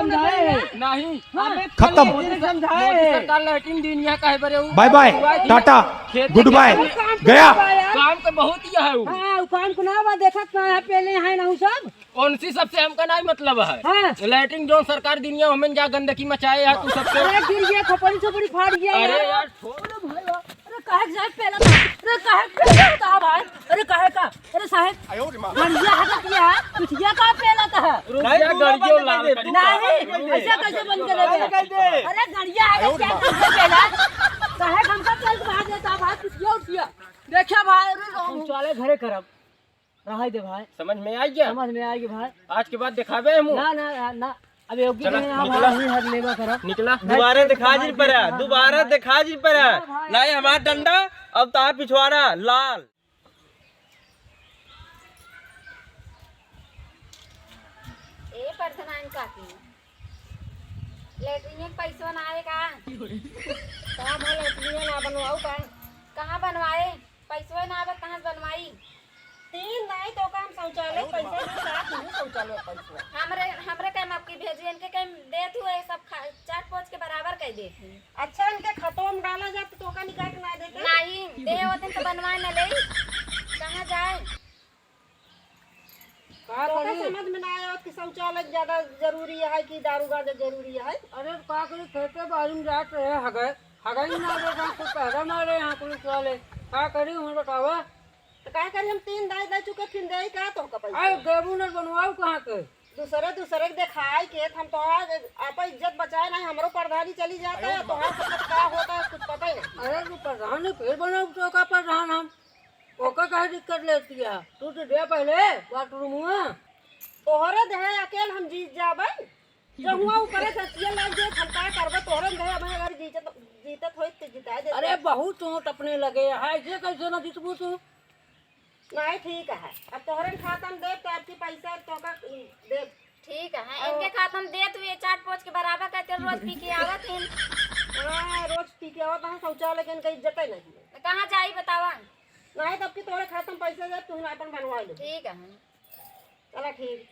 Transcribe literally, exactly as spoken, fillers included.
समझाए है। नहीं। हाँ। अबे खत्म। मोदी सर-, समझाए मोदी है। सरकार लैट्रिन दीन यहाँ काहे बरे उ? Bye bye, tata, good bye, गया। काम तो बहुत ही है उ। हाँ, उ काम को ना बा, देखत ना है, पहले है ना उ सब। कौन सी सबसे हमका नहीं मतलब है। हाँ। लैट्रिन जो सरकार दीन यहाँ, हमें जा गंदगी मचाए यार तू सबसे। अरे गिर गया, खोपड़ी छोपड़ी फाड़ गया अरे यार। यार, छोड़ दे भाई यार। अरे काहे के साहब पेला था? अरे काहे के पेला था भाई? अरे काहे का? अरे साहब, गड़िया हटा दिया है, कुछ ये का पेला था? रुक जा, गड़ियो लाल कर दे। नहीं, ऐसा कैसे बंद कर दे? अरे गड़िया हटा क्या करके पेला? काहे हमका चल के भाग देता भाई, कुछ ये उठ गया। देखा भाई, अरे राम। शौचालय घरे करब। रहाई दे भाई। समझ में आई गया? समझ में आई गया भाई। आज के बाद दिखावे हम। ना, ना, ना, ना। अब योगी चला, जी ने निकला। हमारा ही हर लेवा करा। निकला। दोबारा दिखा जी पड़ा, दोबारा दिखा जी पड़ा। हाँ भाई। लाई हमारा डंडा, अब तार पिछवाड़ा लाल। ए प्रधान काकी, लैट्रिन के पैसवा ना आवे का? कहाँ भा लैट्रिन ना बनवाऊ का? कहाँ बनवाए? पैसवा ना आवे, कहाँ से बनवाई? तीन दाई तो काम शौचालय पैसा भी साथ में शौचालय पैसा। हमरे, हमरे कहे मत की भेजू, इनके कहे देत हुए सब खा-, चाट पोच के बराबर कह देत हुए। अच्छा, इनके खतवा में डाला जात तो का निकाल के ना देते? नहीं, दे होते तो बनवा न ले। कहाँ जाए? का तो का करी? समझ में ना आया कि शौचालय ज्यादा जरूरी है कि दारू गांजा जरूरी है? अरे, का करी, खेते बाड़ी में जात रहे, हगे, हगे ही ना रहे, कुछ पहरा मारे यहाँ पुलिस वाले। का करी, हम बतावा? तो का करी, हम तीन दाई दे चुके, फिर दे का तो का पैसा? अरे, देबू न बनवाऊ कहाँ के? दूसरे, दूसरे के देखाई के, हम तो आज आपन इज्जत बचाए नहीं, हमरो प्रधानी चली जाता है, तो हम सब का होता है, कुछ पता ही नहीं। अरे, तू प्रधान नहीं, फिर बनाऊ तो का प्रधान हम? ओकर काहे दिक्कत लेती है? तू तो दे पहले बाथरूम हुआ। तोहरे देहे अकेल हम जीत जाबै। जो हुआ ऊपरे से अचिया लाग जाए, हम का करबे, तोहरे में दे, हमें अगर जीतत, जीतत होई तो जिताए देते। अरे, बहुत चोट अपने लगे है, ऐसे कैसे ना जीतबू तू? नहीं, ठीक है, अब तोहरे खाता में देब तो आपकी पैसा तोहका देब। ठीक है, और इनके खाता में देत हुए चाट पोच के बराबर करते रोज पी के आवत हैं। हाँ, रोज पी के आवत हैं, शौचालय के इनका इज्जत ही नहीं है। तो कहाँ जाई बतावा? नहीं, तब की तोहरे खाता में पैसा देब, तू ही अपन बनवा ले। ठीक है। चला ठीक।